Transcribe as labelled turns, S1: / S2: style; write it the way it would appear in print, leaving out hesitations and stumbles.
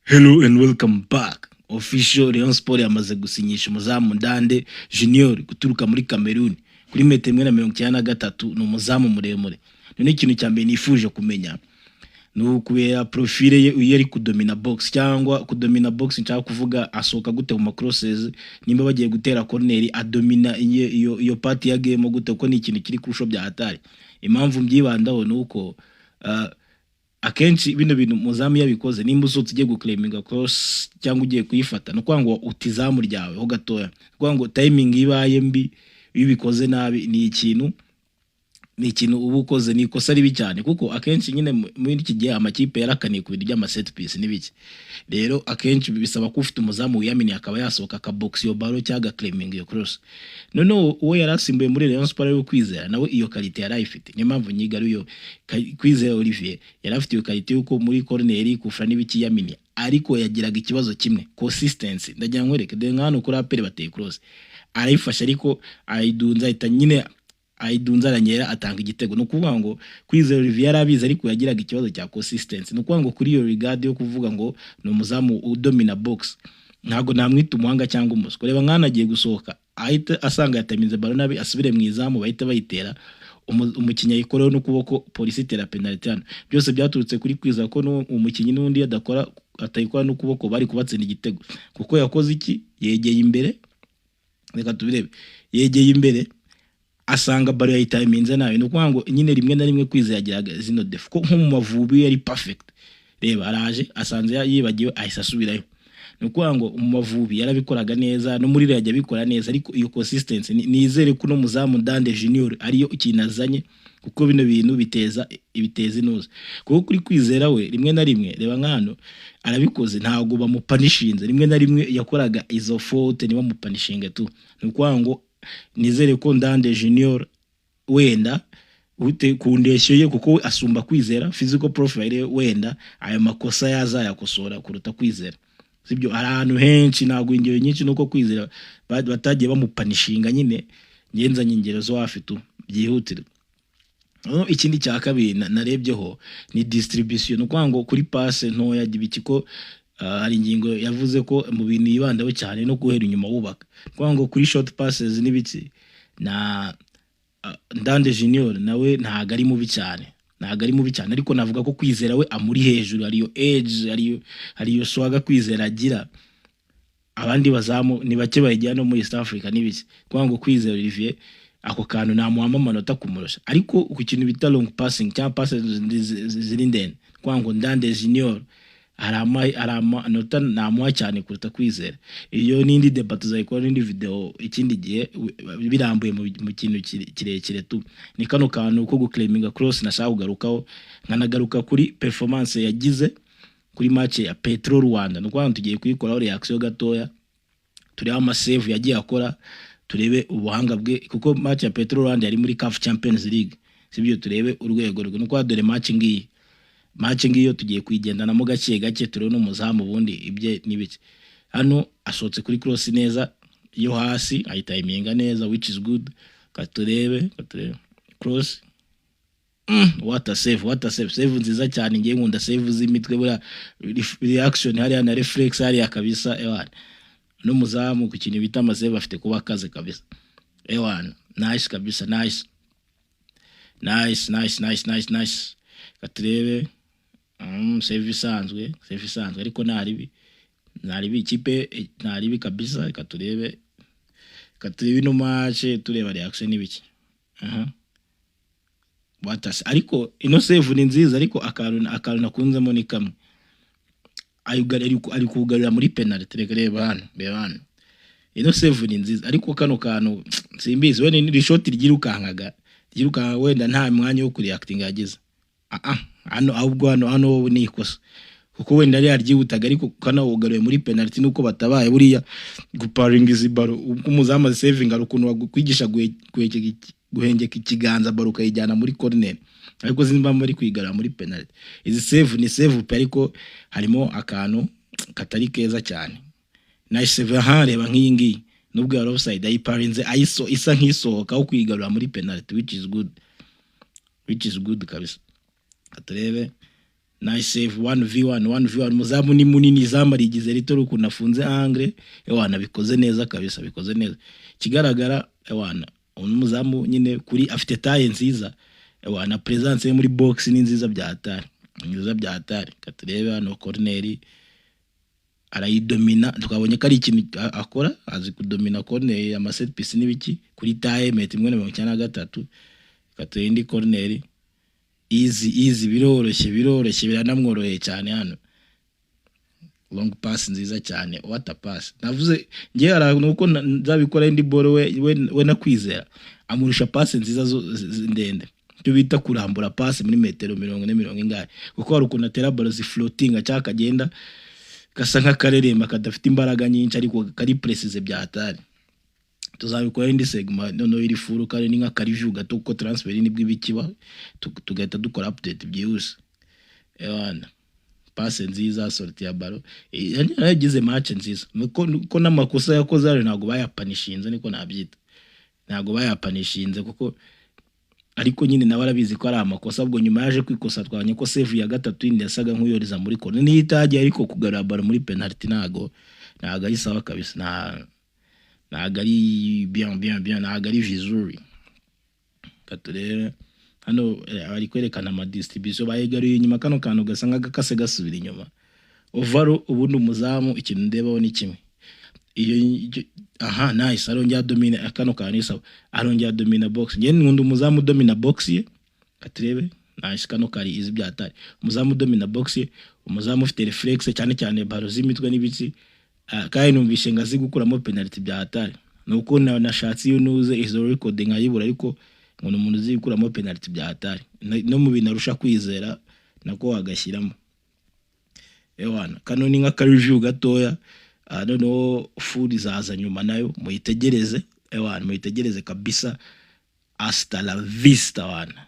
S1: Hello and welcome back. Official, Rayon Sport yamaze gusinyisha umuzamu Ndande Junior guturuka muri Cameroon kuri metero 1.93. Ni umuzamu muremure. None ikintu cya mbere nifuje kumenya ni ukubera profile ye, iyo ari kudomina box, cyangwa kudomina box nshaka kuvuga asohoka gute mu macrosses, nimba bagiye gutera corner adomina iyo part ya game gute, kuko ni ikintu kiri kurusho bya hatari. Impamvu mbyibandaho ni uko akenshi bino bintu umuzamu yabikoze, nimba usohotse ugiye guclaiminga cross cyangwa ugiye kuyifata, ni ukuvuga ngo uta izamu ryawe ho gatoya. Ni ukuvuga ngo timing ibaye mbi, iyo ubikoze nabi, ni ikintu uba ukoze, ni ikosa ribi cyane, kuko akenshi nyine muri iki gihe amakipe yarakaniye ku bintu by'ama set piece n'ibiki. Rero akenshi bisaba ko ufite umuzamu wiyaminiye akaba yasohoka akabox iyo ball cyangwa agaclaiminga iyo cross. Noneho uwo yari asimbuye muri Rayon Sport ari Kwizera, nawe iyo qualité yari ayifite. Niyo mpamvu nyiga ariyo Kwizera Olivier yari afite iyo qualité yuko muri corner, kufra n'ibiki yaminiye, ariko yagiraga ikibazo kimwe, consistency. Ndagira nkwereke, dore nka hano kuri APR bateye cross, arayifashe ariko arayidunza, ahita nyine ayidunza, aranyera, atanga igitego. Ni ukuvuga ngo Kwizera Olivier yari abizi, ariko yagiraga ikibazo cya consistency. Ni ukuvuga ngo kuri iyo regard yo kuvuga ngo ni umuzamu udomina box, ntabwo namwita umuhanga cyangwa umuswa. Reba nk'hano agiye gusohoka, ahita asanga yatamize ballon nabi, asubire mu izamu, bahita bayitera, umukinnyi ayikoreho n'ukuboko, Polisi itera penalty. Hano byose byaturutse kuri Kwizera, ko umukinnyi n'undi adakora, atayikora n'ukuboko, bari kubatsinda igitego, kuko yakoze iki? Yegeye imbere, reka tubirebe, yegeye imbere asanga ballon yayitayiminze nabi. Ni ukuvuga ngo nyine rimwe na rimwe Kwizera yagiraga zino défauts, ko nko mu Mavubi yari perfect. Reba, araje asanze yibagiwe, ahise asubirayo. Ni ukuvuga ngo mu Mavubi yarabikoraga neza, no muri yajya abikora neza, ariko iyo consistency nizere ko uno muzamu Ndande Junior ariyo ikintu azanye, kuko bino bintu biteza inuza, kuko kuri Kwizera we rimwe na rimwe, reba nk'hano arabikoze, ntabwo bamupanishinze. Rimwe na rimwe yakoraga izo faute ntibamupanishinge tu. Ni ukuvuga ngo nizere ko Ndande Junior wenda ute ku ndeshyo ye, kuko we asumba Kwizera physical profile ye, wenda ayo makosa yazayakosora kuruta Kwizera, sibyo? Hari ahantu henshi, ntabwo ingero nyinshi, nuko Kwizera batagiye bamupanishinga nyine. Ngenzanye ingero zo hafi tu byihutirwa. Noneho ikindi cya kabiri narebyeho ni distribution. Ni ukuvuga ngo kuri passe ntoya ibiki, ko hari ingingo yavuze ko mu bintu yibandaho cyane no guhera inyuma wubaka. Ni ukuvuga ngo kuri short passes n'ibiki na Ndande Junior nawe ntago ari mubi cyane, ntago ari mubi cyane, ariko navuga ko Kwizera we amuri hejuru. Hariyo edge, hariyo swagger Kwizera agira, abandi bazamu ni bake bayigira no muri East Africa n'ibiki. Kuvuga ngo Kwizera Olivier ako kantu namuhama amanota kumurusha, ariko ku kintu bita long passing cyangwa passes ziri ndende, kuvuga ngo Ndande Junior hari amanota namuha cyane kuruta Kwizera. Iyo n'indi débat tuzayikora n'indi video ikindi gihe birambuye mu kintu kirekire tu. Ni kano kantu ko guclaiminga cross nashaka kugarukaho, nkanagaruka kuri performance yagize kuri match ya Petro Rwanda. Ni ukuvuga ngo tugiye kuyikoraho reaction gatoya, turebe amasave yagiye akora, turebe ubuhanga bwe, kuko match ya Petro Rwanda yari muri CAF Champions League, sibyo? Turebe urwego rwe. Nuko dore match ngiyi, match ngiyo tugiye kuyigendanamo gake gake, turebe n'umuzamu ubundi ibye n'ibiki. Hano asohotse kuri cross neza yo hasi, ayitayiminga neza, which is good. Katurebe cross. What a save, what a save! Save nziza cyane. Ngiye nkunda save z'imitwe buriya, reaction hariya na reflex hariya kabisa. Ewana, n'umuzamu ku kintu bita amasave afite kuba akaze kabisa. Ewana, nice kabisa, nice, nice, nice, nice, nice, nice. Katurebe. Save isanzwe, save isanzwe, ariko ntaribi, ntaribi ikipe, ntaribi kabisa. Reka turebe, reka turebe ino match, tureba reaction n'ibiki. Aha. Watase, ariko ino save ni nziza, ariko akantu nakunzemo ni kamwe. Ari kugarura muri penalty. Reka reba hano, reba hano, ino save ni nziza, ariko kano kantu simbizi, wenda ni shoti ryirukankaga, wenda nta mwanya wo kureactinga yagize. Ah ah, hano ahubwo hano wowe ni ikosa, kuko wenda yari yaryihutaga, ariko kano ugaruye muri penalty nuko batabaye. Buriya guparinga izi ballon ubwo umuzamu azisavinga, hari ukuntu bakwigisha guhengeka ikiganza, ballon ukayijyana muri corner, ariko sinzi impamvu bari kuyigarura muri penalty. Izi save ni save pe, ariko harimo akantu katari keza cyane. Nice save. Aha reba nk'iyi ngiyi, nubwo yari offside, ayiparinze ayiso isa nk'isohoka aho kuyigarura muri penalty, which is good, which is good kabisa. Turebe. Nice save. 1v1, 1v1. Umuzamu ni munini, izamu rigize rito ukuntu afunze angle. Ewana, bikoze neza kabisa, bikoze neza. Ikigaragara, ewana, umuzamu nyine kuri afite taille nziza. Ewana, presence ye muri box ni nziza bya hatari, nziza bya hatari. Katurebe hano corner, arayidomina. Twabonye ko ari ikintu akora, azi kudomina corner, ama set piece n'ibiki, kuri taille metero 1.93. Katurebe indi corner. Easy, easy, biroroshye, biroroshye, biranamworoheye cyane. Hano long pass nziza cyane. What a pass! Navuze ngiye hari nuko nzabikora indi ball. We nakwizera amurusha pass nziza ndende, icyo bita kurambura pass muri metero 40, mirongo ingahe, kuko hari ukuntu atera ball zifloatinga cyangwa kagenda gasa nk'akareremba, kadafite imbaraga nyinshi ariko kari précise bya hatari. Tuzabikora indi segment noneho iri full, kandi ni nk'aka review gato, kuko transfer nibwo ibikiba, tugahita dukora update byihuse. Ewana, passe nziza, sortie ya ballon. Yagize match nziza. Nuko n'amakosa yakoze hano ntabwo bayapanishinze, niko nabyita, ntabwo bayapanishinze kuko, ariko nyine nawe arabizi ko ari amakosa. Ubwo nyuma yaje kwikosa, twabonye ko save ya gatatu yindi yasaga nk'uyoreza muri corner niyo itagiye, ariko kugarura ballon muri penalty ntago ari sawa kabisa. Ntago ari bien, bien, bien, ntago ari vizuri. Katurebe hano, bari kwerekana ama distribution bayigaruye inyuma. Kano kantu gasa nk'agakase gasubira inyuma. Overall, ubundi umuzamu ikintu ndebaho ni kimwe. Iyo aha, nice, arongera domina kano kantu, ni sawa, arongera domina box. Njye nkunda umuzamu domina box ye. Katurebe, nice, kano kari izi byatari. Umuzamu domina box ye, umuzamu ufite reflex, cyane cyane ballon z'imitwe n'ibiki. Kandi numvishe ngo azi gukuramo penalty bya hatari. Nuko nashatse iyo nuze izo record nkayibura, ariko ngo ni umuntu uzi gukuramo penalty bya hatari. No mu bintu arusha Kwizera nako wagashyiramo. Ewana, kano ni nk'aka review gatoya. Noneho full izaza nyuma, nayo muyitegereze. Ewana, muyitegereze kabisa. Hasta la vista, wana.